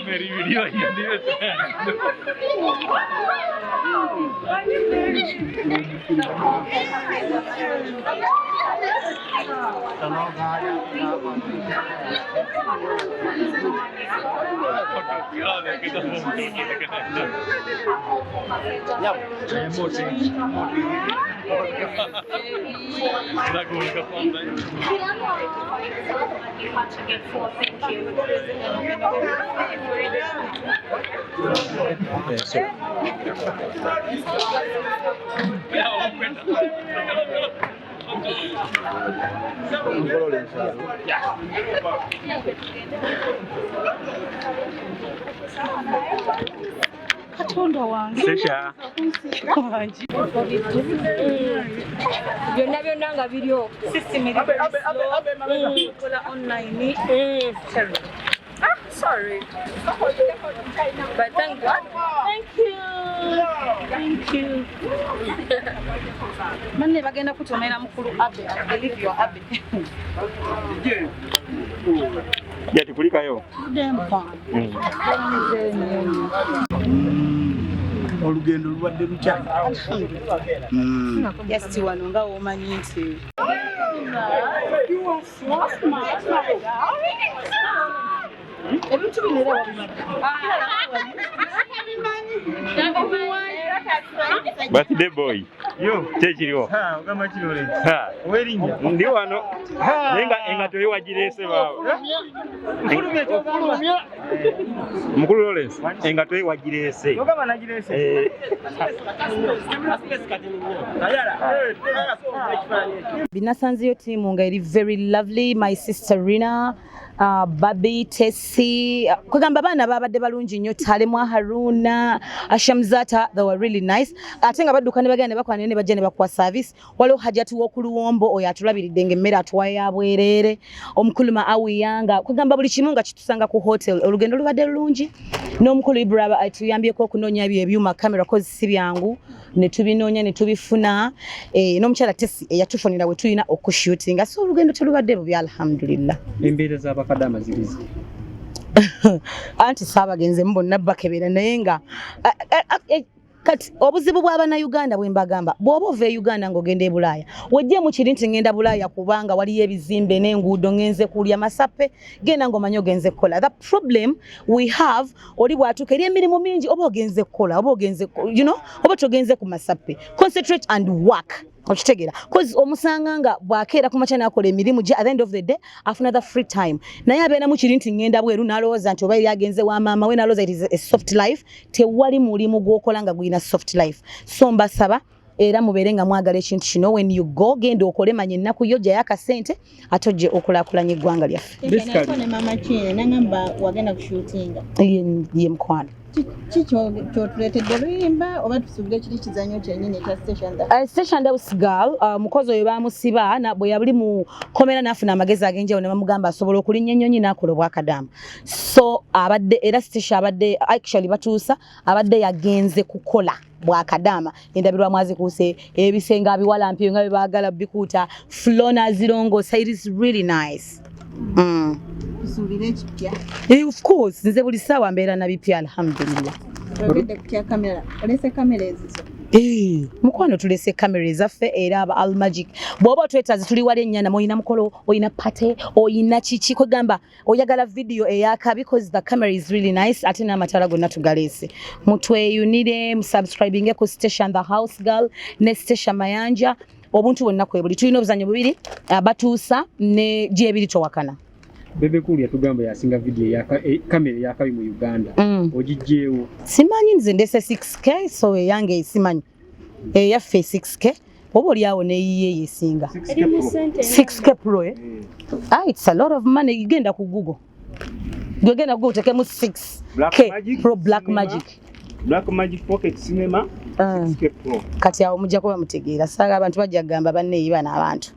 ਮੇਰੀ ਵੀਡੀਓ ਆਈ ਜਾਂਦੀ ਵਿੱਚ। ਫੋਟੋ ਦੇ ਕੇ ਤਾਂ ਫੋਟੋ ਮੋਟੀ ਮੋਟੀ ਦਾ ਗੋਲ ਗੱਪਾ ਹੁੰਦਾ ਹੈ। ਆਓ ਪਿੰਡ, ਚਲੋ ਚਲੋ। Katonda wange. Sesha. Byonna byonna nga biri okwo. System eri very slow. Kola online. Sorry. Ah, sorry. But thank God. Thank you. Thank you. Banne bagenda kutomera mukulu Abe. I believe you are Abe. Jati kulikayo. Dempa. Olugendo lubadde lutya? Yes, wano nga womanyi nti ebintu bino era wabimanyi. Birthday boy. Yo. Kyekiriwo. Ha, ogamba ki Lawrence? Ha. Ow'erinnya? Ndi wano. Naye nga engatto yo wagireese baaba. Nfulumye ky'ogamba. Mukulu Lawrence, engatto yo wagireese. Ogamba nagireese. Eh. Binasanzeyo ttiimu nga eri very lovely, my sister Rina, Babi, Tessie, kwegamba abaana babadde balungi nnyo, Talemwa, Haruna, Ashamzata, they were really nice. Ate nga badduka ne bagenda ne bakwana ne bajja ne bakuwa service. Waliwo Hajati w'okuluwombo oyo atulabiridde ng'emmere atuwa ya bwereere, omukulu Ma'awiyanga, kwegamba buli kimu nga kitusanga ku hotel. Olugendo lubadde lulungi n'omukulu Ibra atuyambyeko okunoonya ebyo ebyuma camera cause si byangu, ne tubinoonya ne tubifuna, n'omukyala Tessie eyatufunira we tulina okushootinga, so olugendo telubadde bubi, alhamdulillah. Embeera z'abakadde amazirizi? Anti saabagenzemu bonna bakebera, naye nga kati obuzibu bw'abannayuganda bwe mbagamba, bw'oba ova e Uganda ng'ogenda e Bulaaya, wejjeemu kiri nti ngenda Bulaaya kubanga waliyo ebizimbe n'enguudo, ngenze kulya masappe, genda ng'omanyi ogenze kukola. The problem we have, oli bw'atuuka eri emirimu mingi, oba ogenze kukola oba ogenze oba togenze ku masappe, concentrate and work, okitegeera? Cause omusanga nga bw'akeera ku makya n'akola emirimu gye, at the end of the day afuna the free time, naye abeeramu kiri nti ngenda bweru, n'alowooza nti oba eri agenze wa maama we, n'alowooza it is a soft life. Tewali mulimu gw'okola nga gulina soft life. So mbasaba era mubeere nga mwagala ekintu kino, when you go, genda okole, manya ennaku yo, gyayo akasente ate ojje okulaakulanya eggwanga lyaffe. Basically- Ne mama Kiine nangamba wagenda kushootinga. Ye mukwano. Ki kyotuleetedde, oluyimba oba tusuubire kiri kizanyo kyennyini ekya Station the Station House Girl, mukozi oyo bamusiba na bwe yali mu komera n'afuna amagezi ag'enjawulo ne bamugamba asobola okulinnya ennyonyi n'akola obwakadaama. So abadde era Station abadde actually batuusa abadde yagenze kukola bwakadaama, endabirwamu azikuuse, ebisenge abiwalampye nga bye baagala bikuuta, floor n'azirongoosa. It is really nice. Tusuubire ekipya? Of course, nze buli ssaawa mbeera na bipya, alhamdulillah. Oyogedde ku kya kamera, olese kamera ezizo? Mukwano, tulese kamera ezaffe era aba Almagic, bw'oba otwetaaze tuli wali ennyana, olina mukolo, olina party, olina kiki, kwegamba oyagala video eyaka, because the camera is really nice, ate n'amataala gonna tugaleese. Mutweyunire, musubscribinge ku Station the House Girl ne Station Mayanja. Obuntu bwonna kwe buli, tulina obuzanyo bubiri, batuusa ne gyebiri towakana. Bebe Cool yatugamba yasinga video kamera eyakabi mu Uganda. Ogijjeewo? Simanyi, nze ndese 6K, so eyange simanyi, eyaffe 6K oba oliawo neyiye yesinga. 6K Pro, eh? Ah, it's a lot of money. Genda ku Google, gwegenda Google otekemu 6K Black Magic Pro Black Cinema. Magic. Black Magic Pocket Cinema. 6K Pro. Kati awo mujja kuba mutegeera. Saaga abantu bajja kugamba banneeyi bano abantu.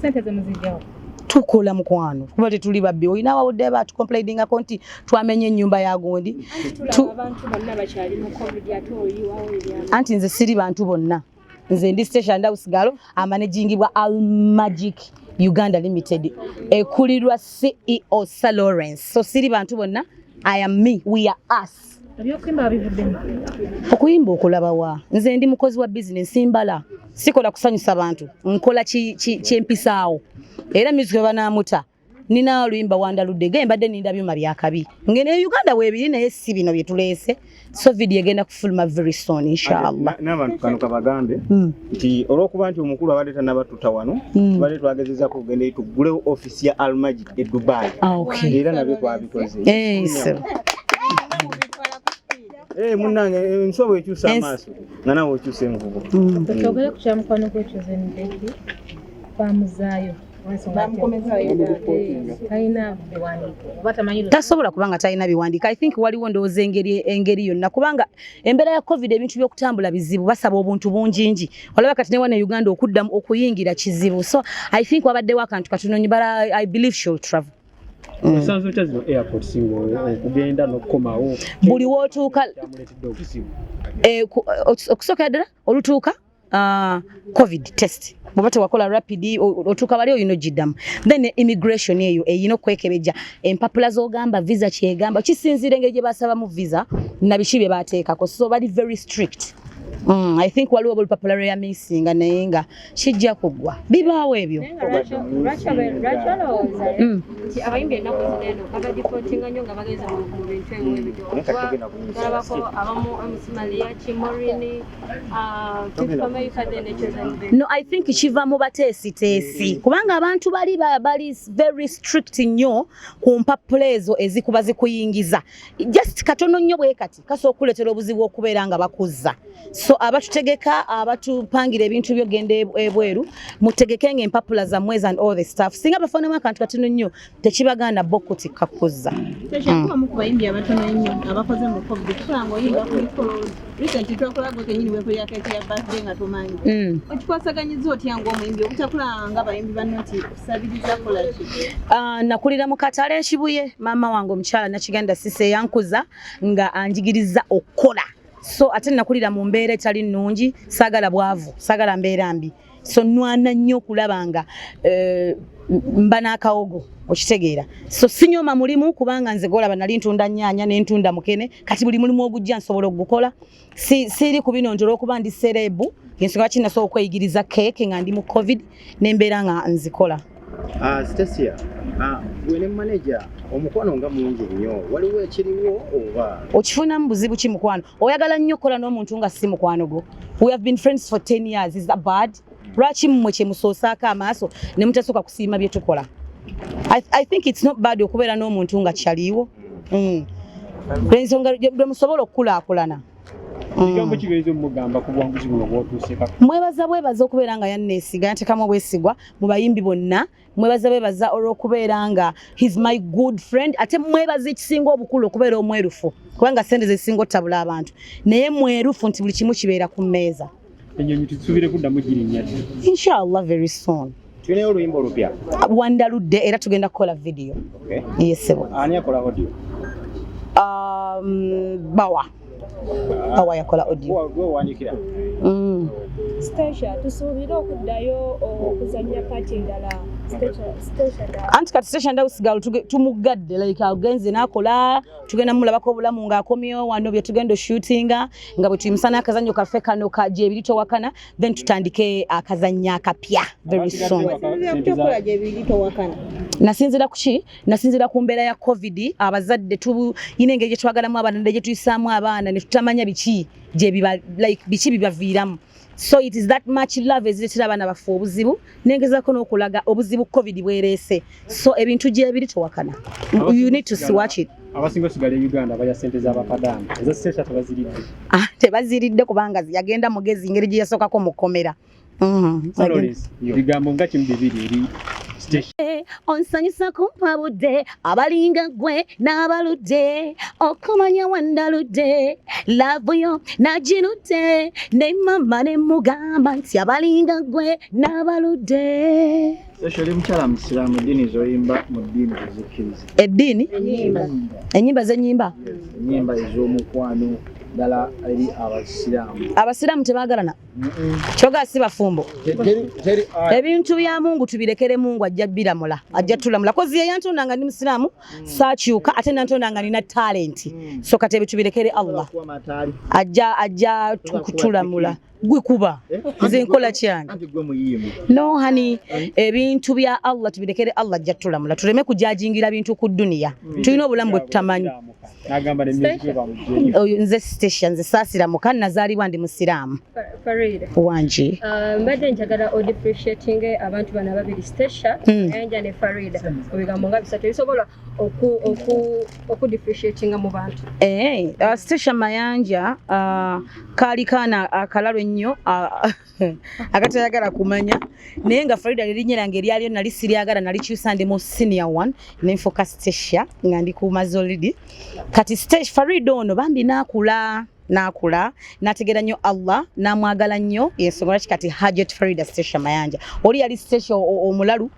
Sente ze muzijjawo. Tukola mukwano kuba tetuli babbi. Olina wawudde batucomplainingako nti twamenye ennyumba ya gundi. Tulaba abantu bonna bakyali mu COVID ate oyiwawo ebyama. Anti nze siri bantu bonna. Nze ndi Stecia Ndausi Girl amanagingibwa Almagic Uganda Limited ekulirwa CEO Sir Lawrence. So siri bantu bonna, I am me, we are us. Ebyokuyimba babivuddemu. Okuyimba okulaba wa? Nze ndi mukozi wa business, mbala. Sikola kusanyusa bantu, nkola kyempisaawo. Era music bwe banaamuta nina oluyimba wandaludde ge mbadde ninda byuma byakabi ngene e Uganda weebiri naye si bino bye tuleese. So video egenda kufuluma very soon inshallah. N'abantu kano kabagambe nti olw'okuba nti omukulu abadde tannabatuta wano, tubadde twagezezaako okugenda eri tuggulewo ofiisi ya Almagic e Dubai. Ah, okay. Era nabyo twabikoze. So. Munnange, ensobo ekyusa amaaso nga naawe okyusa envubo. Twogere ku kya mukwano gwe Chosen Becky, bamuzaayo. Talina biwandiiko oba tamanyi. Tasobola kubanga talina biwandiiko. I think waliwo ndowooza engeri yonna kubanga embeera ya COVID ebintu by'okutambula bizibu, basaba obuntu bungingi. Olaba kati ne wano e Uganda okuddamu okuyingira kizibu. So I think wabaddewo akantu katono nnyo, but I believe she'll travel. Osanze otya zino airport singa okugenda n'okukomawo? Buli w'otuuka Kyamuleetedde obuzibu. Okusookera ddala olutuuka, COVID test bw'oba tewakola rapid otuuka bali olina ogiddamu, then immigration eyo eyina okwekebejja empapula z'ogamba visa kyegamba kisinziira engeri gye basabamu visa na biki bye bateekako, so bali very strict. I think waliwo olupapula lwe yamisinga naye nga kijja kuggwa, bibaawo ebyo. Naye nga lwaki olowooza nti abayimbi ennaku zino eno babadeportinga nnyo nga bagenze mu bintu ebyo ebyo? Naye kati togenda kunyumiza. Tulabako abamu MC Mariachi, Morini, Fifth America, then Chosen Becky. No, I think kiva mu bateesiteesi kubanga abantu bali bali very strict nnyo ku mpapula ezo ezikuba zikuyingiza. Just katono nnyo bwe kati kasobola okukuleetera obuzibu okubeera nga bakuzza. So abatutegeka, abatupangira ebintu byogenda ebweru, mutegeke nga empapula zammwe and all the stuff. Singa bafaanamu akantu katono nnyo tekibagaana bo kutikka kuzza. Stecia, kuba mu ku bayimbi abatono ennyo abakoze mu COVID, tusula ng'oyimba ku mikolo. Recently twakola gwe kennyini weekolera keeki ya birthday nga tomanyi. Okikwasaganyiza otya ng'omuyimbi obutakula nga abayimbi banno nti kusabiriza kola ki? Nakulira mu katale e Kibuye. Maama wange omukyala Nakiganda Sise yankuza nga anjigiriza okukola. So ate nakulira mu mbeera etali nnungi, saagala bwavu, saagala mbeera mbi, so nwana nnyo okulaba nga mba n'akawogo, okitegeera? So sinyooma mulimu kubanga nze golaba nali ntunda nnyaanya ne ntunda mukene. Kati buli mulimu ogujja nsobola okugukola. Siiri ku bino nti olw'okuba ndi celeb, ensonga lwaki nasobola okweyigiriza keeke nga ndi mu COVID nembeera nga nzikola. Stecia, gwe ne manager omukwano nga mungi nnyo, waliwo ekiriwo oba? Okifunamu buzibu ki mukwano? Oyagala nnyo okukola n'omuntu nga si mukwano gwo. We have been friends for 10 years, is that bad? Lwaki mmwe kyemusoosaako amaaso ne mutasooka kusiima bye tukola? I think it's not bad okubeera n'omuntu nga kyaliwo. Ensonga lwe musobola okukulaakulana. Ekigambo kibeeza omugamba ku buwanguzi buno bw'otuuseeko. Mwebaza bwebaza okubeera nga yanneesiga, yanteekamu obwesigwa mu bayimbi bonna. Mwebaza bwebaza olw'okubeera nga he's my good friend. Ate mwebaza ekisinga obukulu, okubeera omwerufu, kubanga sente zezisinga otutabula abantu, naye mwerufu nti buli kimu kibeera ku mmeeza. Ennyonyi tusuubire kuddamu girinnya ki? Inshallah very soon. Tulinayo oluyimba olupya? Wandaludde, era tugenda kukola video. Okay. Yesebo. Ani akola audio? Bawa yakola audio. Gwe owandiikira? Stecia, tusuubire okuddayo okuzannya part endala? Stecia ddala. Anti kati Stecia Ndausi Girl tumugadde, like agenze n'akola, tugenda mulabako obulamu ng'akomyewo wano bye tugenda oshootinga nga bwe tuyimusa n'akazannyo kaffe kano ka Gyebiri Towakana, then tutandike akazannyo akapya very soon. Wasinzira ku kyokola Gyebiri Towakana? Nasinzira ku ki? Nasinzira ku mbeera ya COVID. Abazadde tuyina engeri gye twagalamu abaana ne gye tuyisaamu abaana ne tutamanya biki gye biba, like biki bibaviiramu. So it is that much love ezireetera abaana baffe obuzibu, nengezaako n'okulaga obuzibu COVID bwereese. So ebintu Gyebiri Towakana, you need to see, watch it. Abasinga osigala e Uganda balya sente z'abakadaama, eza Stecia tebaziridde. Ah, tebaziridde kubanga yagenda mugezi, engeri gye yasookako mu kkomera. Lawrence, bigambo nga kimu bibiri eri Onsanyusa kumpa budde, abalinga gwe n'abaludde, okumanya wandaludde, love yo naginudde, ne mama ne mugamba nti abalinga gwe n'abaludde. Esho oli mukyala musiraamu, eddiini z'oyimba mu ddiini tezikkiriza? Eddiini? Ennyimba zenyimba? Ennyimba ez'omukwano ddala eri abasiraamu. Abasiraamu tebaagalana? Kyogaa si bafumbo. Ebintu bya Mungu tubirekere Mungu, ajja biramula, ajja tulamula. Kozi ye yantonda nga ndi musiraamu, saakyuka, ate nantonda nga nina talenti. So kati ebyo tubirekere Allah, ajja kutulamula. Gwe kuba nze nkola kyange. No honey, ebintu bya Allah tubirekere Allah, ajja tulamula. Tuleme kujajingira bintu ku duniya, tulina obulamu bwe tutamanyi. Oyo nze Stecia, nze saasiramuka, nazaalibwa ndi musiraamu. Farida. Wangi. Mbadde njagala odifferentiating abantu bano ababiri, Stecia Mayanja ne Farida, ebigambo nga bisatu ebisobola okudifferentiatinga mu bantu. Stecia Mayanja kaali kaana akalalu ennyo akatayagala kumanya, naye nga Farida lerinnya lyange eryaliyo nali siryagala, nalikyusa ndi mu senior one nenfuuka Stecia nga ndi ku Mazolidi. Kati Farida ono bambi naakula nakula nategeera nnyo Allah, namwagala nnyo, yensonga lwaki kati Hajat Farida Stecia Mayanja. Oli yali Stecia omulalu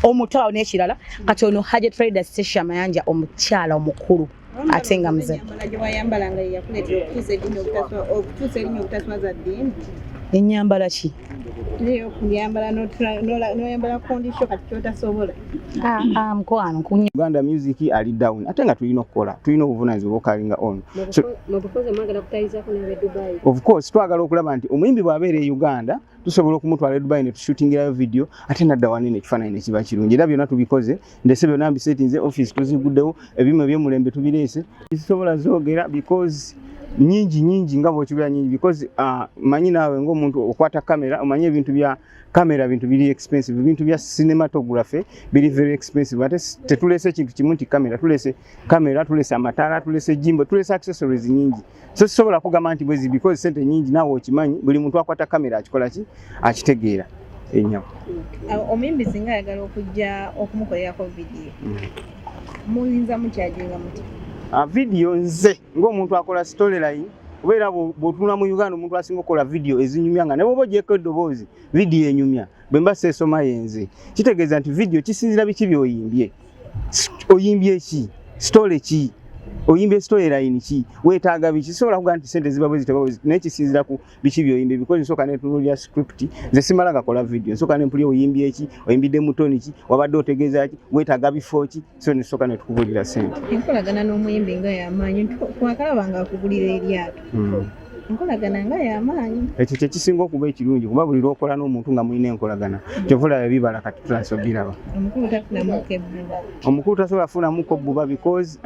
omuto awo n'ekirala, kati ono Hajat Farida Stecia Mayanja omukyala omukulu ate nga muze. Ennyambala gye wayambalanga ye yakuleetera okukyusa erinnya obutaswaza ddiini? Ennyambala ki? Naye okuyambala n'oyambala kondisho kati kyotasobola. Mukwano. Uganda music ali down, ate nga tulina okukola, tulina obuvunaanyizibwa obukalinga on. So, Mu bufuze mwagala kutayizaako n'ab'e Dubai? Of course, twagala okulaba nti omuyimbi bw'abeera e Uganda tusobola okumutwala e Dubai ne tushutingirayo video, ate nadda wanene ekifaananyi ne kiba kirungi. Era byonna tubikoze, ndese byonna mbisetinze, office tuziguddewo, ebimu ebyomulembe tubireese. Zisobola zoogera because nyingi nyingi nga bw'okibira nyingi, because manyi naawe ng'omuntu okwata kamera, omanyi ebintu bya kamera, bintu biri expensive, ebintu bya cinematography biri very expensive. Ate tetuleese ekintu kimu nti kamera, tulese kamera, tulese amataala, tulese gimbal, tulese accessories nyingi. So sisobola kugamba nti bwezi because sente nyingi, naawe okimanyi, buli muntu akwata kamera akikola ki akitegeera ennyama. Awo, omuyimbi singa ayagala okujja okumukolerako vidiyo, muyinza mukyajinga muti? Video nze ng'omuntu akola storyline, obeera bw'otunula mu Uganda, omuntu asinga okukola video ezinyumya nga ne bw'oba ogyeko eddoboozi, video enyumya, bwe mba seesoma yenze. Kitegeeza nti video kisinzira biki by'oyimbye. Oyimbye ki, story ki oyimbye, storyline ki, weetaaga biki. Sobola kugamba nti sente ziba bwe ziti oba bwe ziti, naye kisinzira ku biki by'oyimbye, because nsooka netunuulira script. Nze simala gakola video, nsooka nempulira oyimbye ki, oyimbidde mu tone ki, wabadde otegeeza ki, weetaaga bifo ki, so nesooka netukubulira sente. Enkolagana n'omuyimbi nga y'amaanyi, twakalaba nga akugulira eryato. Enkolagana nga y'amaanyi. Ekyo kyekisinga okuba ekirungi, kuba buli lwokola n'omuntu nga mulina enkolagana, kyova olaba ebibala kati tutandise obiraba. Omukulu tafunamuko ebbuba? Omukulu tasobola kufunamuko bbuba because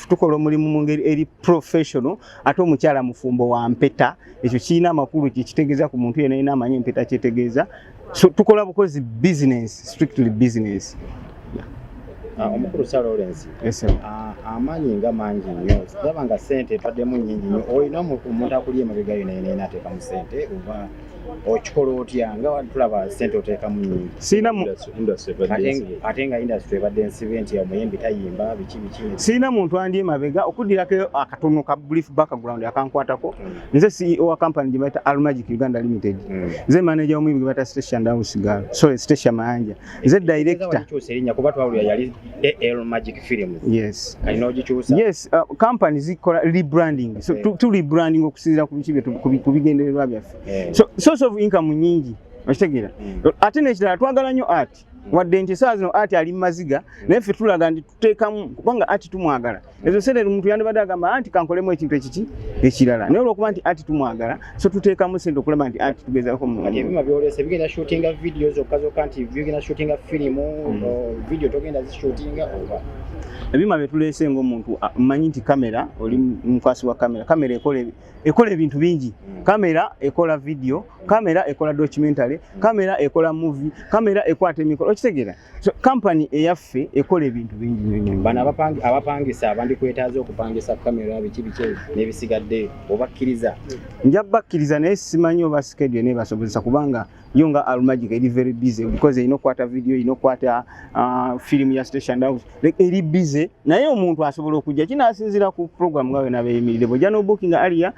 tukola omulimu mu ngeri eri professional, ate omukyala mufumbo wa mpeta. Ekyo kirina amakulu kyekitegeeza ku muntu yenna yenna amanyi empeta kyetegeeza. So tukola bukozi business, strictly business. Omukulu Sir Lawrence. Yes, sir. Amaanyi nga mangi nnyo, ndaba nga ssente epaddemu nnyingi nnyo. Olina omuntu akuli emabega yo naye naye ateekamu ssente, oba okikola otya nga tulaba ssente oteekamu nnyingi? Sirina Industry ebadde ensibe. Ate nga industry ebadde ensibe nti omuyimbi tayimba biki biki. Sirina muntu andi emabega. Okuddirako akatono ka brief background akankwatako, nze CEO wa company gye bayita Almagic Uganda Limited. Nze manager w'omuyimbi gwe bayita Stecia Ndausi Girl, sorry, Stecia Mayanja. Nze director. Wagikyusa erinnya kuba twawulira yali AL Magic Films. Yes. Kali n'ogikyusa. Yes, company zikola rebranding, so tu rebranding okusinziira ku biki ku bigendererwa byaffe. So source of income nyingi, okitegeera? Ate n'ekirala, twagala nnyo art, wadde nti essaawa zino art ali mu maziga, naye ffe tulaga nti tuteekamu kubanga art tumwagala. Ezo sente omuntu yandibadde agamba anti kankolemu ekintu ekiki ekirala, naye olwokuba nti art tumwagala, so tuteekamu sente okulaba nti art tugezaako Kati ebyuma byolese bigenda shootinga video zokka zokka, nti bigenda shootinga firimu, video togenda zishootinga oba? Ebyuma bye tuleese, ng'omuntu mmanyi nti kamera, oli mukwasi wa kamera, kamera ekola ebintu bingi. Kamera ekola video, kamera ekola documentary, kamera ekola movie, kamera ekwata emikolo. Okitegeera? So company eyaffe ekola ebintu bingi nnyo nnyo. Bano abapangisa abandikwetaaza okupangisa kamera biki biki n'ebisigadde, obakkiriza? Nja bakkiriza, naye simanyi oba schedule nebasobozesa, kubanga yo nga Almagic eri very busy because erina okukwata video, erina okukwata film ya Station House. Like, eri busy, naye omuntu asobola okujja kinaasinziira ku program nga wena beeyimiridde. Bw'ojja n'obookinga area,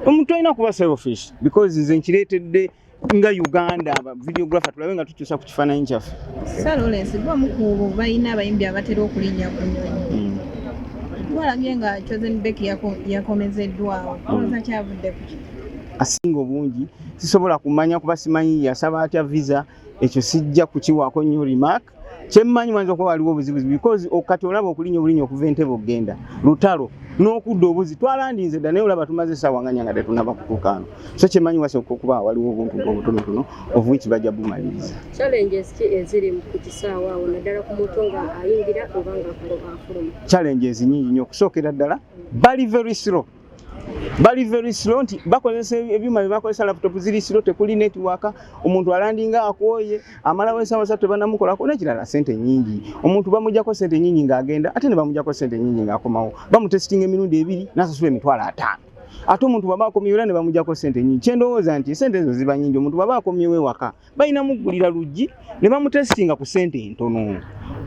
omuntu alina kuba selfish because nze nkireetedde nga Uganda aba videographer tulabe nga tukyusa ku kifaananyi kyaffe. Sir Lawrence, gwe omu ku balina abayimbi abatera okulinnya ku nnyonyi. Twalabye nga Chosen Becky yakomezeddwawo, olowooza kyavudde ku ki? Asinga obungi sisobola kumanya kuba simanyi yasaba atya visa. Ekyo sijja kukiwaako nnyo remark. Kyemmanyi, wayinza okuba waliwo obuzibuzibu because kati olaba okulinnya obulinnya okuva Entebbe okugenda lutalo n'okudda obuzi. Twalandinze dda, naye olaba tumaze essaawa nga nnya nga tetunaba kutuuka ano. So kyemmanyi, wasooka okuba waliwo obuntu obutonotono of which bajja bumaliriza. Challenges ki eziri ku kisaawe awo, naddala ku muntu nga ayingira oba nga afuluma? Challenges nyingi nnyo. Okusookera ddala, bali very slow, bali very slow nti bakozesa ebyuma bye bakozesa, laptop ziri slow, tekuli network, omuntu alandinga akooye, amalawo essaawa 3 tebanamukolako. N'ekirala, sente nyingi. Omuntu bamugjako sente nyingi ng'agenda, ate ne bamugjako sente nyingi ng'akomawo. Bamutesitinga emirundi ebiri n'asasula 50,000, ate omuntu bw'aba akomyewo era ne bamugjako sente nyingi. Kyendowooza nti sente ezo ziba nyingi. Omuntu bw'aba akomyewo ewaka, balina muggulira luggi ne bamutesitinga ku sente entono,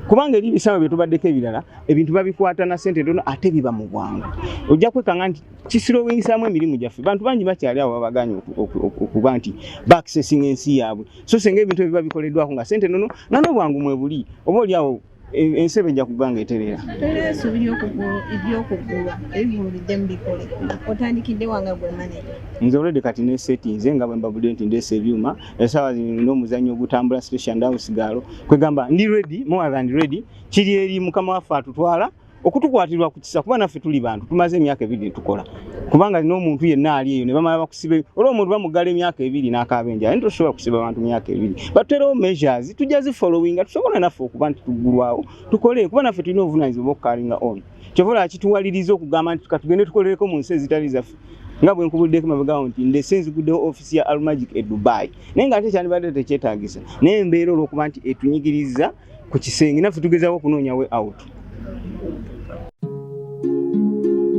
kubanga eri ebisawo bye tubaddeko ebirala, ebintu babikwata na sente entono ate biba mu bwangu. Ojja kwekanga nti kislowingisaamu emirimu gyaffe. Bantu bangi bakyali awo babaganye okuba nti baakisesinga ensi yaabwe. So senga ebintu ebiba bikoleddwako nga sente ntono nga n'obwangu mwe buli, oba oli awo ensi eba ejja kuba nga etereera. Tolina essuubi ly'okugulwa ebivvulu biddemu bikole? Otandikidde wanga gwe manager? Nze already kati nesetinze nga bwe mbabudde nti ndeese ebyuma. Essaawa zino nina omuzannyo ogutambula, Station House Gaalo. Kwegamba ndi ready, more than ready. Kiri eri mukama waffe atutwala okutukwatirwa ku kisa, kuba naffe tuli bantu, tumaze emyaka 2 netukola, kubanga n'omuntu yenna ali eyo ne bamala bakusiba, olwa omuntu bamuggala emyaka 2 n'akaaba enjala, naye tosobola kusiba abantu myaka 2. Batuteerewo measures, tujja zifollowinga, tusobola naffe okuba nti tuggulwawo tukole, kuba naffe tulina obuvunaanyizibwa obw'okucarryinga on. Kyova olaba kituwaliriza okugamba nti katugende tukolereko mu nsi ezitali zaffe, nga bwe nkubuddeko mabegawo nti ndese nziguddewo ofiisi ya Almagic e Dubai, naye nga ate kyandibadde tekyetaagisa, naye embeera olw'okuba nti etunyigiriza ku kisenge, naffe tugezaako okunoonya way out.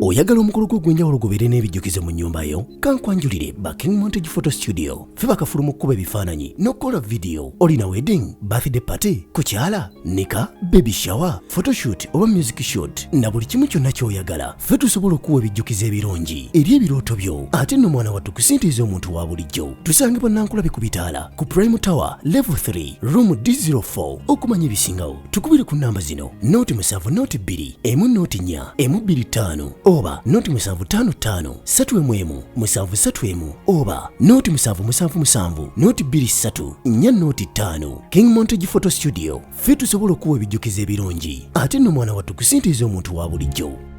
Oyagala omukolo gwo ogw'enjawulo gubeere n'ebijjukizo mu nnyumba yo? Kankwanjulire ba King Montage Photo Studio. Ffe bakafulu mu kkuba ebifaananyi n'okukola vidiyo. Olina wedding, birthday party, kukyala, nika, baby shower, photoshoot oba music shoot, na buli kimu kyonna ky'oyagala, ffe tusobola okuwa ebijjukizo ebirungi eri ebirooto byo. Ate nno mwana wattu, ku ssente ez'omuntu wa bulijjo. Tusangibwa Nankulabe ku bitaala ku Prime Tower level 3 room D04. Okumanya ebisingawo, tukubire ku namba zino: 0 7 0 2 1 0 4 1 2 5 oba 0 7 5 5 3 1 1 7 3 1 oba 0 7 7 7 0 2 3 4 0 5. King Montage Photo Studio, ffe tusobola okuwa ebijjukizo ebirungi, ate nno mwana wattu, ku ssente ez'omuntu wa bulijjo.